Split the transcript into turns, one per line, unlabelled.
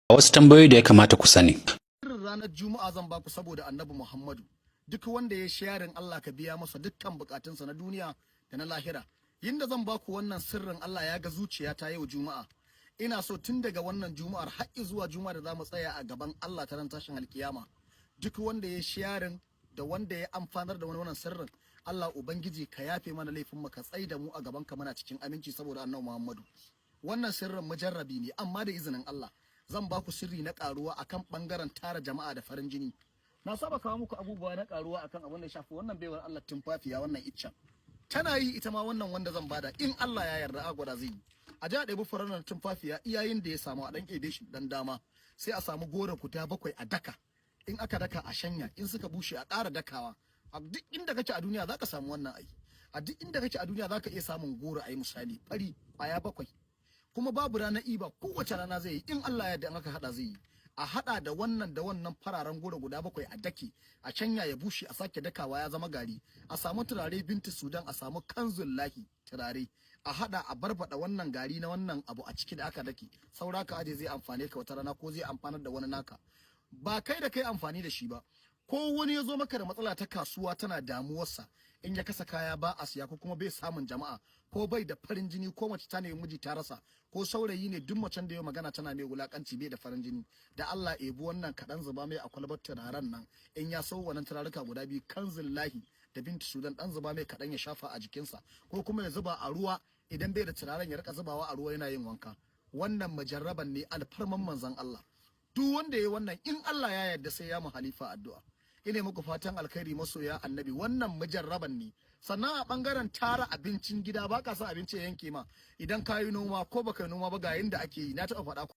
Wasu tambayoyi da ya kamata ku sani.
Sirrin ranar Juma'a zan baku saboda Annabi Muhammadu. Duk wanda ya sharing, Allah ka biya masa dukkan bukatunsa na duniya da na lahira. Yinda zan baku wannan sirrin, Allah ya ga zuciyata yau Juma'a. Ina so tun daga wannan Juma'ar har zuwa Juma'a da zamu tsaya a gaban Allah ta ran tashin alkiyama. Duk wanda ya sharing da wanda ya amfanar da wani wannan sirrin, Allah Ubangiji ka yafe mana laifin mu, ka tsai da mu a gaban ka muna cikin aminci saboda Annabi Muhammadu. Wannan sirrin mujarrabi ne, amma da izinin Allah zan ba ku sirri na karuwa akan bangaren tara jama'a da farin jini. Na saba kawo muku abubuwa na karuwa akan abin da ya shafi wannan baiwar Allah tumfafiya, wannan iccen. Tana yi ita ma wannan wanda zan bada, in Allah ya yarda a gwada zai yi. A ji a ɗebi furen tumfafiya iyayin da ya samu, a ɗan ɗebe shi dan dama, sai a samu goro guda bakwai a daka. In aka daka, a shanya, in suka bushe a ƙara dakawa. A duk inda kake a duniya zaka samu wannan ai. A duk inda kake a duniya zaka iya samun goro ai, misali fari ƙwaya bakwai. Kuma babu ranar iba, kowace rana zai yi in Allah ya yarda, in aka hada zai yi. A hada da wannan da wannan fararen goro guda bakwai, a dake, a canya ya bushe, a sake dakawa ya zama gari. A samu turare Binti Sudan, a samu Kanzul Lahi turare, a hada, a barbada wannan gari na wannan abu a ciki da aka dake. Saura ka aje, zai amfane ka wata rana ko zai amfanar da wani naka. Ba kai da kai amfani da shi ba, ko wani ya zo maka da matsala ta kasuwa tana damuwarsa, in ya kasa kaya ba a siya, ko kuma bai samun jama'a, ko bai da farin jini, ko mace ta nemi miji ta rasa, ko saurayi ne duk macen da ya magana tana mai wulakanci, bai da farin jini, da Allah ebi wannan kaɗan zuba mai a kwalbar turaren nan. In ya sau wannan turaruka guda biyu, Kanzul Lahi da Binti Sudan, dan zuba mai kaɗan ya shafa a jikinsa, ko kuma ya zuba a ruwa idan bai da turaren, ya rika zubawa a ruwa yana yin wanka. Wannan majarraban ne, alfarman Manzon Allah. Duk wanda ya yi wannan, in Allah ya yarda sai ya mu halifa addu'a. Ina muku fatan alkhairi, masoya Annabi. Wannan mujarraban ne. Sannan a bangaren tara abincin gida, baka son abinci ya yanke ma idan ka yi noma ko baka yi noma ba, ga yinda ake yi, na taɓa faɗa.